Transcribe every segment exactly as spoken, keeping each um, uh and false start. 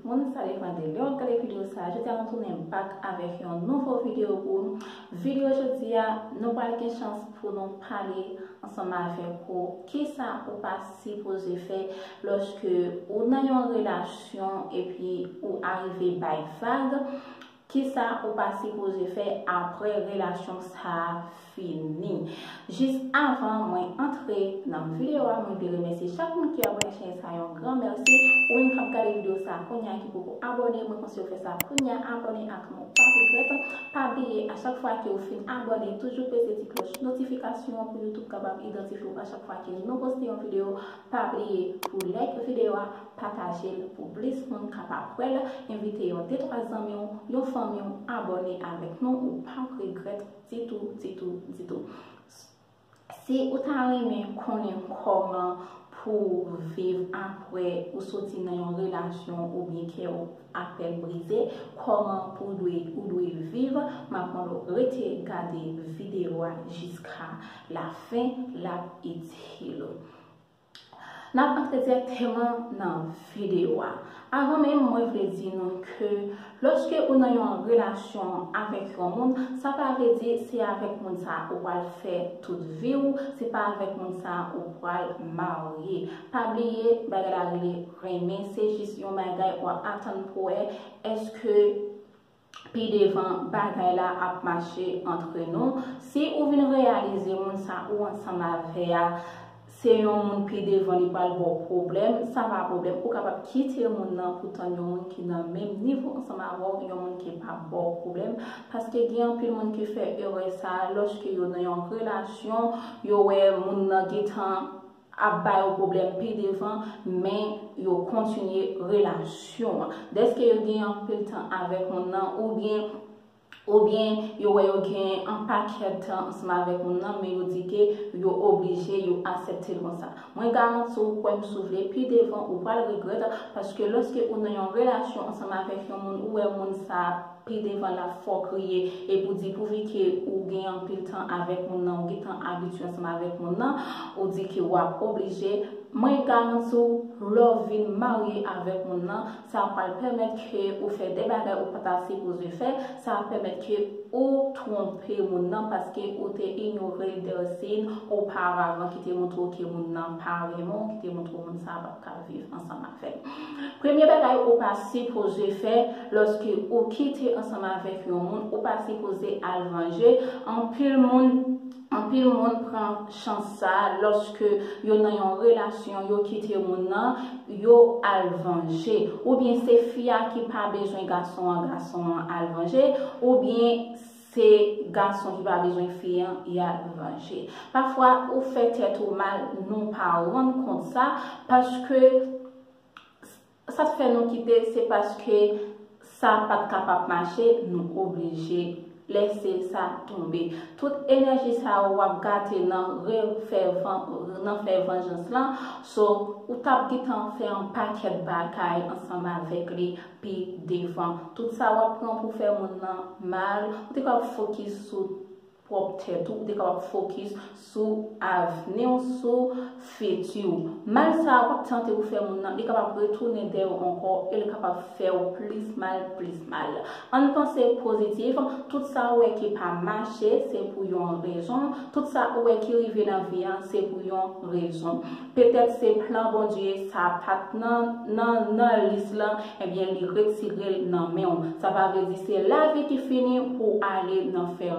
Moun, sa depann de lè w ap gade videyo sa a. Jodi a nou tounen back avèk yon nouvo videyo pou ou. Videyo jodi a, nou pral gen chans pou nou pale ansanm avèk ou kisa ou pa sipoze fè lòske ou nan yon relasyon epi ou arive bay vag. Kisa ou pa sipoze fè apre relasyon sa a fini? Jis avan mwen antre nan videyo a, mwen vle remèsye chak moun ki abòne chèn sa a, yon gran mèsi. Ou menm k ap gade videyo sa a kounye a ki poko abòne, mwen konseye w fè sa kounye a, abòne ak nou, pa regrèt. Pa bliye, a chak fwa ke ou fin abòne, toujou peze ti klòch notifikasyon an pou YouTube kapab idantifye w a chak fwa ke nou poste yon videyo. Pa bliye pou like videyo a, pataje l pou plis moun kapab wè l, envite yon de twa zanmi w, yon fanmi w abòne avèk nou, ou p ap regrèt ditou, ditou, ditou. Si ou ta renmen konnen kòman pou w viv apre ou soti nan yon relasyon oubyen kè w apèn brize, kòman pou w dwe, ou dwe viv, m ap mande w rete gade videyo a jiska lafen, l ap itil ou. N ap antre dirèkteman nan videyo a. Avan menm, mwen vle di nou ke lòske ou nan yon relasyon avèk yon moun, sa pa vle di se avèk moun sa a ou pral fè tout vi w, se pa avèk moun sa a ou pral marye. Pa bliye, bagay la rele renmen, se jis yon bagay w ap atann pou wè èske pi devan bagay la ap mache antre nou. Si ou vin reyalize moun sa ou ansanm avè a se yon moun pi devan li pral ba w pwoblèm, sa pa pwoblèm. Ou kapab kite moun nan pou tann yon moun ki nan menm nivo ansanm avè w, yon moun ki p ap ba w pwoblèm. Paske gen anpil moun ki fè erè sa a lòske yo nan yon relasyon, yo wè moun nan gentan ap ba yo pwoblèm pi devan, men yo kontinye relasyon an. Dèske yo gen anpil tan avèk moun nan, oubyen, oubyen yo wè yo gen an pakèt tan ansanm avèk moun nan, men yo di ke yo oblije, yo aksepte l konsa. Mwen garanti w, kwè m si w vle, pi devan ou pral regrèt, paske lòske ou nan yon relasyon ansanm avèk yon moun, ou wè moun sa a pi devan l ap fè w kriye, epi w di pouvi ke ou gen anpil tan avèk moun nan, ou gentan abitye ansanm avèk moun nan, ou di ke w ap oblije, mwen garanti w, lè w vin marye avèk moun nan, sa pral pèmèt ke ou fè de bagay ou pa ta sipoze fè, sa pèmèt ke ou twonpe moun nan paske ou te inyore l de racine oparavan ki te montre w ke moun nan pa renmen w, ki te montre w moun sa a p ap ka viv ansanm avè l. Premye bagay ou pa sipoze fè lòske ou kite ansanm avèk yon moun, ou pa sipoze al vanje. Anpil moun, anpil moun pran chans sa a lòske yo nan yon relasyon, yo kite moun nan, yo al vanje. Oubyen se fi a ki pa bezwen gason an, gason an al vanje, oubyen se gason ki pa bezwen fi an, y al vanje. Pafwa, ou fè tèt ou mal, nou pa rann kont sa, paske sa k fè nou kite, se paske sa pa t kapab mache, nou oblije lèse sa tonbe. Tout enèji sa yo w ap gate nan refè van-, nan fè vanjans lan, so, ou t ap gentan fè yon pakèt bagay ansanm avèk li pi devan. Tout sa w ap pran pou fè moun nan mal, ou te kapab fokis sou pwòp tèt ou, ou te kapab fokis sou avni w, sou fiti w. Mal sa a w ap tante pou fè moun nan, li kapab retounen dèyè w ankò e li kapab fè w plis mal, plis mal. Ann panse pozitif, tout sa ou wè ki pa mache, se pou yon rezon. Tout sa ou wè ki rive nan vi a, se pou yon rezon. Petèt se plan Bondye, sa pa t nan, nan, nan lis lan, ebyen, li retire l nan men w. Sa pa vle di se lavi ki fini pou w ale nan fè,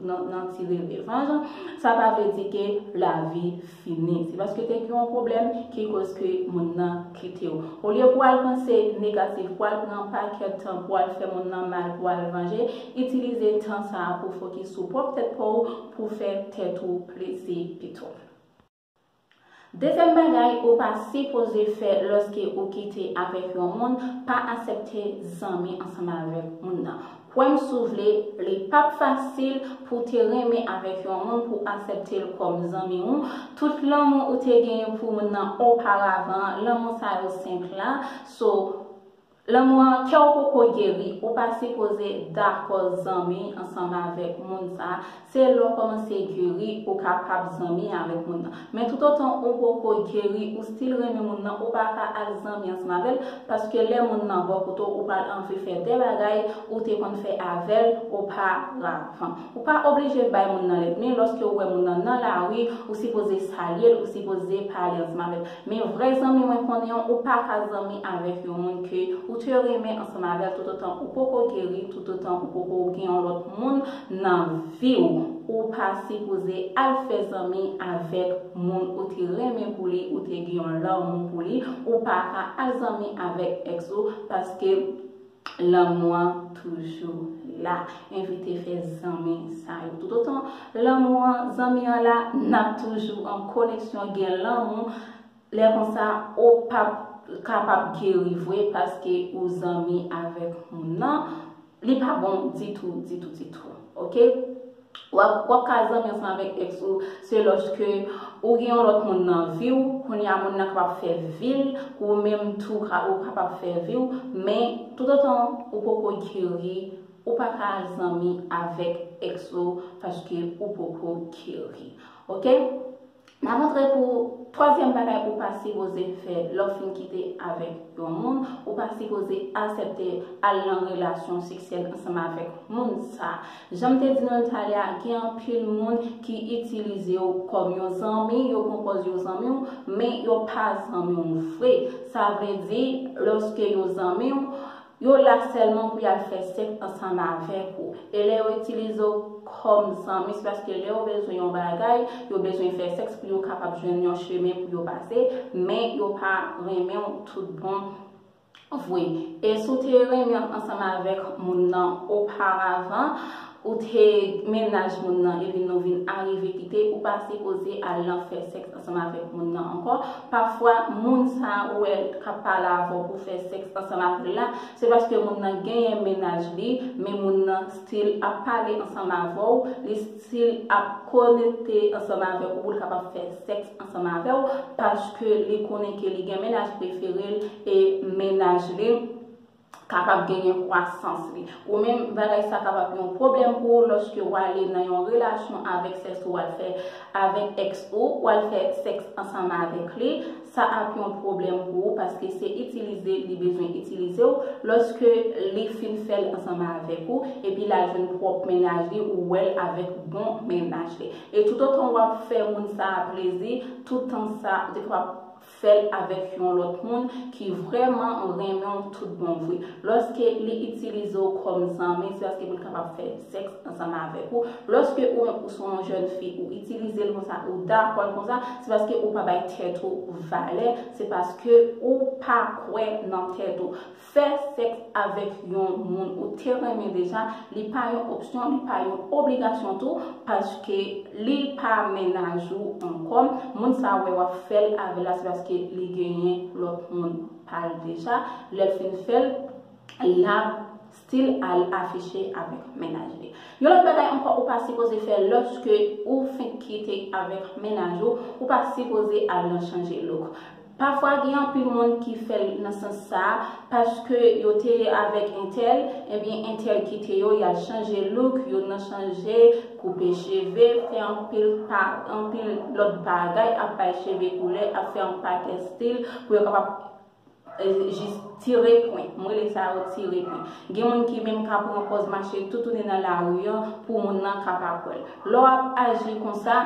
nan, nan tire revanj. Sa pa vle di ke lavi fini. Se paske te gen yon pwoblèm ki koz ke moun nan kite w. Olye pou w al panse negatif, pou w al pran pakèt tan, pou w al fè moun nan mal, pou w al vanje, itilize tan sa a pou fokis sou pwòp tèt pa w, pou fè tèt ou plezi pito. Dezyèm bagay ou pa sipoze fè lòske ou kite avèk yon moun, pa aksepte zanmi ansanm avèk moun nan. Kwè m si w vle, li p ap fasil pou w te renmen avèk yon moun, pou w aksepte l kòm zanmi w. Tout lanmou ou te genyen pou moun nan oparavan, lanmou sa yo senp la. So, Lanmou an, kè w poko geri, ou pa sipoze dakò zanmi ansanm avèk moun sa. Se lè w kòmanse geri, ou kapab zanmi avèk moun nan. Men toutotan ou poko geri, ou still renmen moun nan, ou pa ka al zanmi ansanm avè l, paske lè moun nan bò kote w, ou pral anvi fè de bagay ou te konn fè avè l oparavan. Ou pa oblije bay moun nan lèt men, lòske ou wè moun nan nan lari, ou sipoze salye l, ou sipoze pale ansanm avè l. Men vrè zanmi mwen konnen an, ou pa ka zanmi avèk yon moun ke ou te renmen ansanm avè l toutotan ou poko geri, toutotan ou poko gen yon lòt moun nan vi w. Ou pa sipoze al fè zanmi avèk moun ou te renmen pou li, ou te gen yon lanmou pou li. Ou pa ka al zanmi avèk èks ou, paske lanmou an toujou la. Evite fè zanmi sa yo. Toutotan lanmou an, zanmi an la, n ap toujou an koneksyon, gen lanmou. Lè konsa, ou p ap kapab geri vre paske ou zanmi avèk moun nan. Li pa bon ditou, ditou, ditou. Oke? W ap, w ap ka zanmi ansanm avèk èks ou, se lòske ou gen yon lòt moun nan vi w, kounye a moun nan kapab fè vi l, ou menm tou ka, ou kapab fè vi w, men toutotan ou poko geri, ou pa ka zanmi avèk èks ou paske ou poko geri. Oke? N ap antre pou twazyèm bagay ou pa sipoze fè lè w fin kite avèk yon moun, ou pa sipoze aksepte al nan relasyon seksyèl ansanm avèk moun sa. Jan m te di nou l talè a, gen anpil moun ki itilize w kòm yon zanmi, yo pran pòz yo zanmi w, men yo pa zanmi w vre. Sa vle di, lòske yo zanmi w, yo la sèlman pou y al fè sèks ansanm avèk ou. E lè yo itilize w kòm zanmi, se paske lè yo bezwen yon bagay, yo bezwen fè sèks pou yo kapab jwenn yon chemen pou yo pase, men yo pa renmen w tout bon vre. E si w te renmen ansanm avèk moun nan oparavan, ou te mennaj moun nan, epi nou vin arive kite, ou pa sipoze al nan fè sèks ansanm avèk moun nan ankò. Pafwa, moun sa ou wè k ap pale avè w pou fè sèks ansanm avè l la, se paske moun nan genyen mennaj li, men moun nan still ap pale ansanm avè w, li still ap konekte ansanm avè w pou l kapab fè sèks ansanm avè w, paske li konnen ke li gen mennaj prefere l e mennaj li kapab genyen kwasans li. Ou menm, bagay sa kapab yon pwoblèm pou ou lòske w ale nan yon relasyon avèk sèks ou w al fè avèk èks ou, w al fè sèks ansanm avèk li, sa ap yon pwoblèm pou ou paske se itilize li bezwen itilize w lòske li fin fè l ansanm avèk ou, epi l al jwenn pwòp mennaj li, ou wè l avèk bon mennaj li. E toutotan w ap fè moun sa a plezi, toutan sa, ou te kapab fè l avèk yon lòt moun ki vrèman renmen w tout bon vre. Lòske li itilize w kòm zanmi, se paske pou l kapab fè sèks ansanm avèk ou. Lòske ou menm ou se yon jèn fi, ou itilize l konsa, ou dakò l konsa, se paske ou pa bay tèt ou valè, se paske ou pa kwè nan tèt ou. Fè sèks avèk yon moun ou te renmen deja, li pa yon opsyon, li pa yon obligasyon tou, paske li pa mennaj ou ankò. Moun sa wè w ap fè l avè l la, se paske li genyen lòt moun pa l deja. Lè l fin fè l, l ap still al afiche avèk mennaj li. Yon lòt bagay ankò ou pa sipoze fè lòske ou fenk kite avèk mennaj ou, ou pa sipoze al nan chanje look. Pafwa, gen anpil moun ki fè l nan sans sa a, paske yo te avèk entèl, ebyen, entèl kite yo, y al chanje look, yo nan chanje, koupe cheve, fè anpil pa, anpil lòt bagay, ap bay cheve koulè, ap fè yon pakèt stil pou yo kapab, eh, jis tire pwen. M rele sa yo tire pwen. Gen moun ki menm ka pran pòz mache toutouni nan lari an pou moun nan kapab wè l. Lè w ap aji konsa,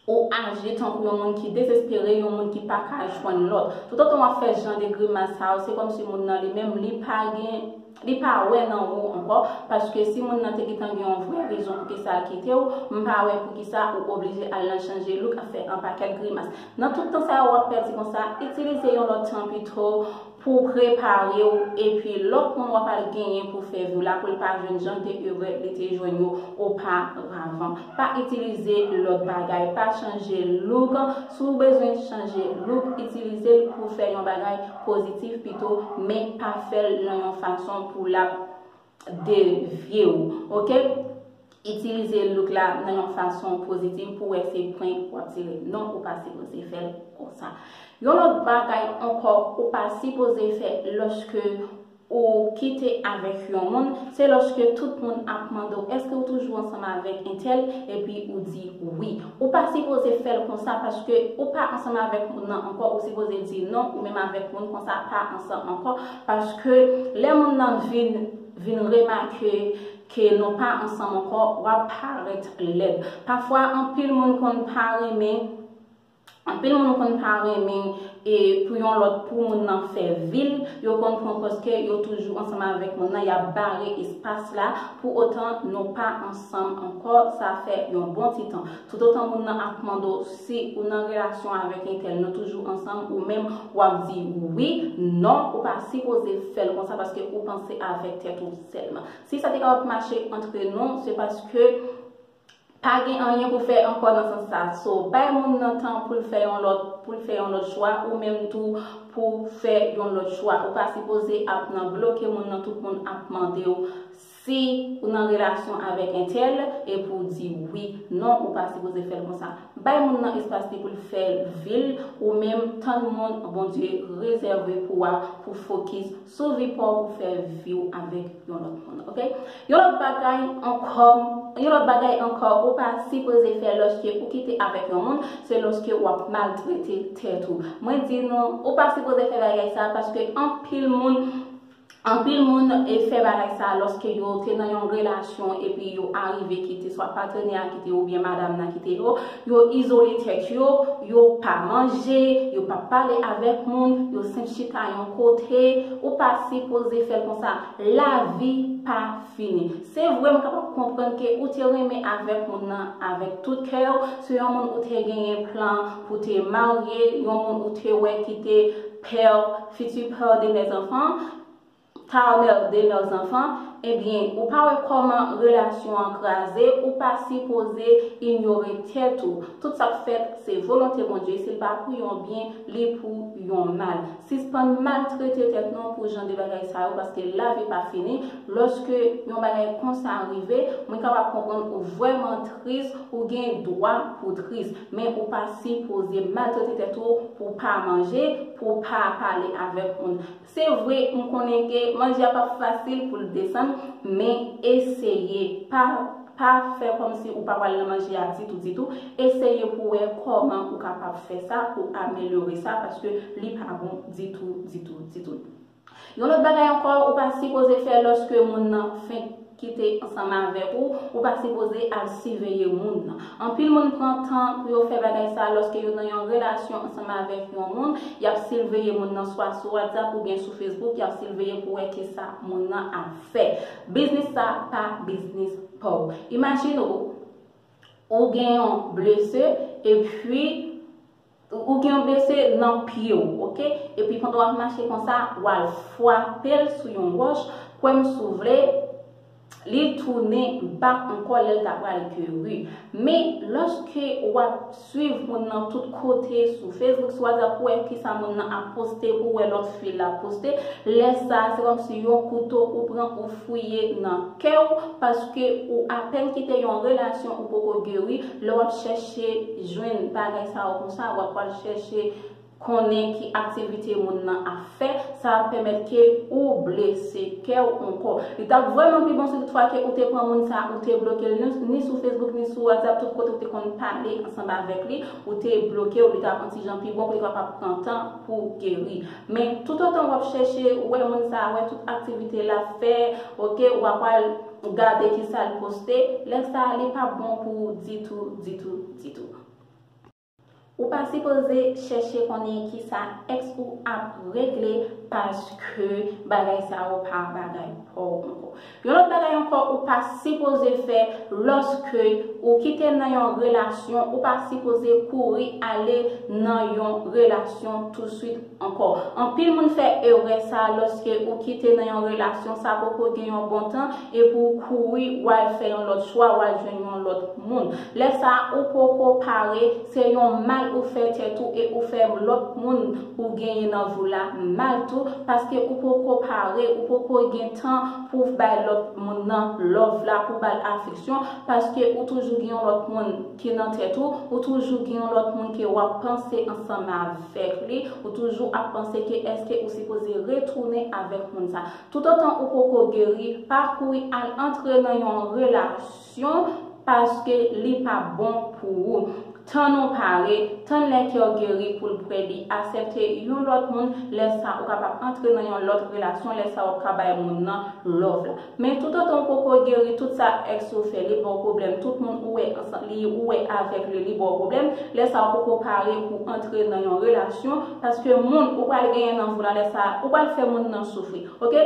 ou aji tankou yon moun ki dezespere, yon moun ki pa ka jwenn lòt. Toutotan w ap fè jan de grimas sa yo, se kòmsi moun nan li menm, li pa gen, li pa wè nan ou ankò, paske si moun nan te gentan gen yon vrè rezon poukisa l kite w, m pa wè poukisa ou oblije al nan chanje look, ap fè yon pakèt grimas. Nan tout tan sa yo w ap pèdi konsa, itilize yon lòt tan pito pou prepare w, epi lòt moun w ap al genyen pou fè vi w la, pou l pa jwenn jan de erè li te jwenn yo oparavan. Pa itilize lòt bagay, pa chanje look. Si w bezwen chanje look, itilize l pou fè yon bagay pozitif pito, men pa fè l nan yon fason pou l ap devye w, oke? Itilize look la nan yon fason pozitiv pou wè se pwen w ap tire. Non, ou pa sipoze fè l konsa. Yon lòt bagay ankò, ou pa sipoze fè lòske ou kite avèk yon moun, se lòske tout moun ap mande w, èske w toujou ansanm avèk entèl, epi ou di wi. Ou pa sipoze fè l konsa, paske ou pa ansanm avèk moun nan ankò, ou sipoze di non, ou menm avèk moun konsa pa ansanm ankò, paske lè moun nan vin, vin remake ke nou pa ansanm ankò, w ap parèt lèd. Pafwa, anpil moun konn pa renmen, anpil moun konn pa renmen e pou yon lòt, pou moun nan fè vi l, yo konn pran paske yo toujou ansanm avèk moun nan, y ap bare espas la, pou otan nou pa ansanm ankò, sa fè yon bon ti tan. Toutotan moun nan ap mande w si ou nan relasyon avèk entèl, nou toujou ansanm, ou menm w ap di wi, non, ou pa sipoze fè l konsa paske ou panse avèk tèt ou sèlman. Si sa te kapab mache antre nou, se paske pa gen anyen pou fè ankò nan sans sa. So, bay moun nan tan pou l fè yon lòt, pou l fè yon lòt chwa, ou menm tou pou fè yon lòt chwa. Ou pa sipoze ap nan bloke moun nan, tout moun ap mande w si ou nan relasyon avèk entèl, epi w di wi, non, ou pa sipoze fè l konsa. Bay moun nan espas li pou l fè vi l, ou menm tann moun Bondye rezève pou w a, pou fokis sou vi pa w, pou fè vi w avèk yon lòt moun, oke? Yon lòt bagay ankò, yon lòt bagay ankò, ou pa sipoze fè lòske ou kite avèk yon moun, se lòske w ap maltrete tèt ou. Mwen di nou, ou pa sipoze fè bagay sa, paske anpil moun, anpil moun e fè bagay sa lòske yo te nan yon relasyon epi yo arive kite swa patnè a kite yo oubyen madanm nan kite yo, yo izole tèt yo, yo pa manje, yo pa pale avèk moun, yo senp chita yon kote, ou pa sipoze fè l konsa. Lavi pa fini. Se vre, m kapab konprann ke ou te renmen avèk moun nan avèk tout kè w, se yon moun ou te genyen plan pou te marye, yon moun ou te wè ki te pè, fiti pè de mèzanfan, ta mè de mèzanfan, ebyen, ou pa wè kòman relasyon an kraze, ou pa sipoze inyore tèt ou. Tout sa k fèt, se volonte Bondye, si l pa pou yon byen, li pou yon mal. Sispann maltrete tèt nou pou jan de bagay sa yo, paske lavi pa fini. Lòske yon bagay konsa rive, mwen kapab konprann ou vrèman tris, ou gen dwa pou tris, men ou pa sipoze maltrete tèt ou pou pa manje, pou pa pale avèk moun. Se vre, m konnen ke manje a p ap fasil pou l desann, men eseye. Pa, pa fè kòmsi ou pa pral nan manje a ditou, ditou. Eseye pou wè kòman ou kapab fè sa, pou amelyore sa, paske li pa bon ditou, ditou, ditou. Yon lòt bagay ankò, ou pa sipoze fè lòske moun nan fenk kite ansanm avèk ou, ou pa sipoze al siveye moun nan. Anpil moun pran tan pou yo fè bagay sa lòske yo nan yon relasyon ansanm avèk yon moun, y ap siveye moun nan swa sou WhatsApp oubyen sou Facebook, y ap siveye pou wè kisa moun nan ap fè. Biznis sa pa biznis pa w. Imajine w, ou gen yon blese, epi ou gen yon blese nan pye w, oke? Epi pandan w ap mache konsa, w al frape l sou yon wòch, kwè m si w vle, li tounen bak ankò lè l ta pral geri. Men, lòske w ap swiv moun nan tout kote, sou Facebook, sou WhatsApp, pou wè kisa moun nan ap poste, pou wè lòt fi l ap poste, lè sa a, se kòmsi yon kouto ou pran, ou fouye nan kè w, paske ou apèn kite yon relasyon ou poko geri, lè w ap chèche jwenn bagay sa yo konsa, w ap pral chèche konnen ki aktivite moun nan ap fè, sa ap pèmèt ke ou blese kè w ankò. Li t ap vrèman pi bon si toutfwa ke ou te pran moun sa, ou te bloke l, ni, ni sou Facebook, ni sou WhatsApp, tout kote ou te konn pale ansanm avèk li, ou te bloke l, li t ap yon ti jan pi bon pou li kapab pran tan pou geri. Men, toutotan w ap chèche wè moun sa, wè tout aktivite l ap fè, oke, w ap al gade kisa l poste, lè sa a, li p ap bon pou ou ditou, ditou, ditou. Ou pa sipoze chèche konnen kisa èks ou ap regle, paske bagay sa yo pa bagay pa w ankò. Yon lòt bagay ankò, ou pa sipoze fè lòske ou kite nan yon relasyon, ou pa sipoze kouri ale nan yon relasyon touswit ankò. Anpil moun fè erè sa a lòske ou kite nan yon relasyon, sa poko gen yon bon tan, epi w kouri, w al fè yon lòt chwa, w al jwenn yon lòt moun. Lè sa a, ou poko pare, se yon mal ou fè tèt ou e ou fè lòt moun ou genyen nan vi w la mal tou, paske ou poko pare, ou poko gen tan pou w bay lòt moun nan love la, pou w ba l afeksyon, paske ou toujou gen yon lòt moun ki nan tèt ou, ou toujou gen yon lòt moun ke w ap panse ansanm avèk li, ou toujou ap panse ke èske ou sipoze retounen avèk moun sa. Toutotan ou poko geri, pa kouri al antre nan yon relasyon paske li pa bon pou ou. Tann ou pare, tann lè kè w geri pou l prè li aksepte yon lòt moun, lè sa ou kapab antre nan yon lòt relasyon, lè sa w ap ka bay moun nan love la. Men toutotan ou poko geri, tout sa ex ou fè, li ba w pwoblèm, tout moun ou wè ansanm li, ou wè avèk li, li ba w pwoblèm, lè sa ou poko pare pou antre nan yon relasyon, paske moun ou pral genyen nan vi w la, lè sa ou pral fè moun nan soufri, oke?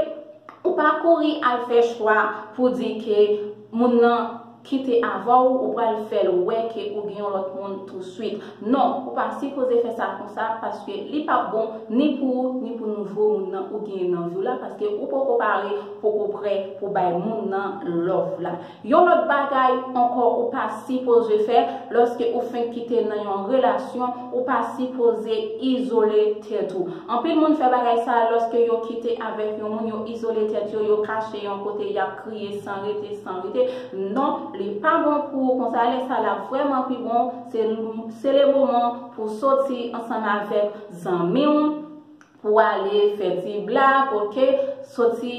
Ou pa kouri al fè chwa pou di ke moun nan kite avè w, ou pral fè l wè ke ou gen yon lòt moun touswit. Non, ou pa sipoze fè sa konsa, paske li p ap bon ni pou ou, ni pou nouvo moun nan ou genyen nan vi w la, paske ou poko pare, poko prè pou bay moun nan love la. Yon lòt bagay ankò ou pa sipoze fè, lòske ou fenk kite nan yon relasyon, ou pa sipoze izole tèt ou. Anpil moun fè bagay sa lòske yo kite avèk yon moun, yo izole tèt yo, yo kache yon kote, y ap kriye san rete, san rete. Non, li pa bon pou ou konsa, lè sa l ap vrèman pi bon, se, se le moman pou soti ansanm avèk zanmi w, pou ale fè ti blag, oke? Soti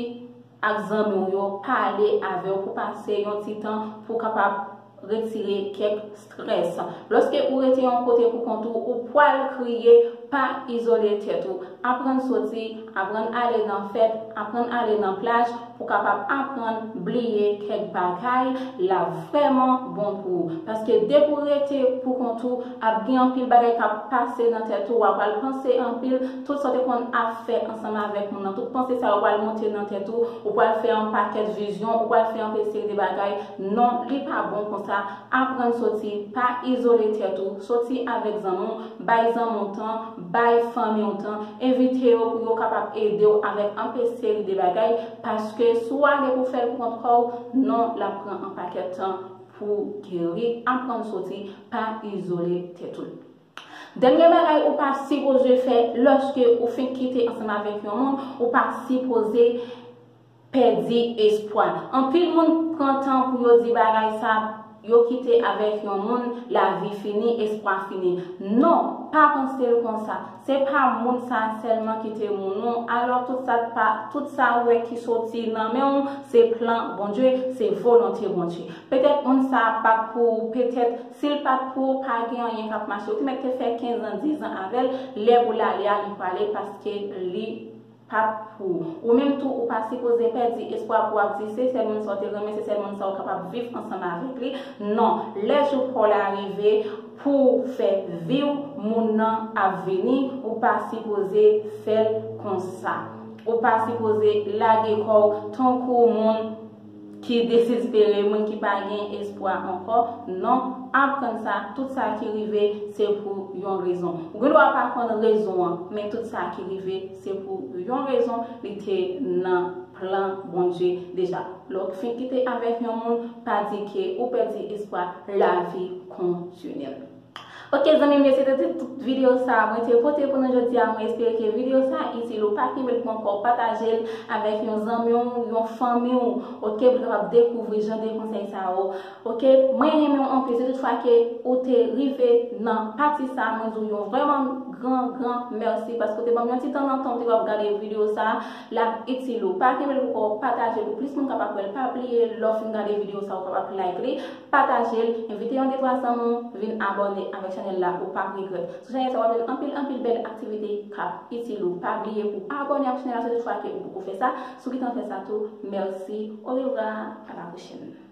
ak zanmi w yo, pale avè w pou pase yon ti tan pou kapab retire kèk strès. Lòske ou rete yon kote pou kont ou, ou pral kriye, pa izole tèt ou. Aprann soti, aprann ale nan fèt, aprann ale nan plaj pou kapab aprann bliye kèk bagay, l ap vrèman bon pou ou. Paske depi w rete pou kont ou, ap gen anpil bagay k ap pase nan tèt ou, w ap al panse anpil, tout sa w te konn ap fè ansanm avèk moun nan, tout panse sa yo pral monte nan tèt ou, ou pral fè yon pakèt vizyon, ou pral fè yon seri de bagay. Non, li pa bon konsa. Aprann soti, pa izole tèt ou, soti avèk zanmi w, bay zanmi w tan, bay fanmi w tan, envite yo pou yo kapab ede w avèk anpil seri de bagay, paske si w ale pou fè l pou kont kò w, non, l ap pran yon pakèt tan pou geri. Aprann soti, pa izole tèt ou. Dènye bagay ou pa sipoze fè lòske ou fenk kite ansanm avèk yon moun, ou pa sipoze pèdi espwa. Anpil moun pran tan pou yo di bagay sa, yo kite avèk yon moun, lavi fini, espwa fini. Non, pa panse l konsa. Se pa moun sa sèlman ki te moun ou, alò tout sa pa, tout sa ou wè ki soti nan men w, se plan Bondye, se volonte Bondye. Petèt moun sa pa t pou ou, petèt si l pa t pou ou, pa gen anyen k ap mache. Ou te mèt te fè kenz an, diz an avè l, lè pou l ale a, li prale paske li pa t pou ou. Ou menm tou, ou pa sipoze pèdi espwa pou w ap di se sèl moun sa w te renmen, se sèl moun sa w kapab viv ansanm avèk li. Non, lè jou pa w la rive pou w fè vi w, moun nan ap vini, ou pa sipoze fè l konsa. Ou pa sipoze lage kò w tankou moun ki dezespere, moun ki pa gen espwa ankò. Non, aprann sa, tout sa ki rive, se pou yon rezon. Ou gen dwa pa konn rezon an, men tout sa ki rive, se pou yon rezon, li te nan plan Bondye deja. Lè w fin kite avèk yon moun, pa di ke ou pèdi espwa, lavi kontinye. Oke, zanmi m yo, se te tout videyo sa a mwen te pote pou nou jodi a. Mwen espere ke videyo sa a itil ou. Pa kenbe l pou kò w, pataje l avèk yon zanmi w, yon fanmi w, oke, pou l kapab dekouvri jan de konsèy sa yo. Oke, mwen renmen w anpil. Si toutfwa ke ou te rive nan pati sa a, mwen di w yon vrèman gran, gran mèsi paske w te ban m yon ti tan nan tan w te ap gade videyo sa a, l ap itil ou. Pa kenbe l pou kò w, pataje l pou plis moun kapab wè l. Pa bliye, lè w fin gade videyo sa a, ou kapab like li. Pataje l, envite yon de twa zanmi w vin abòne avèk chanèl la, ou p ap regrèt. Sou chanèl sa, w ap jwenn anpil, anpil bèl aktivite k ap itil ou. Pa bliye pou abòne ak chanèl la, se toutfwa ke ou poko fè sa. Si w gentan fè sa tou, mèsi. Orevwa, a la pwochèn.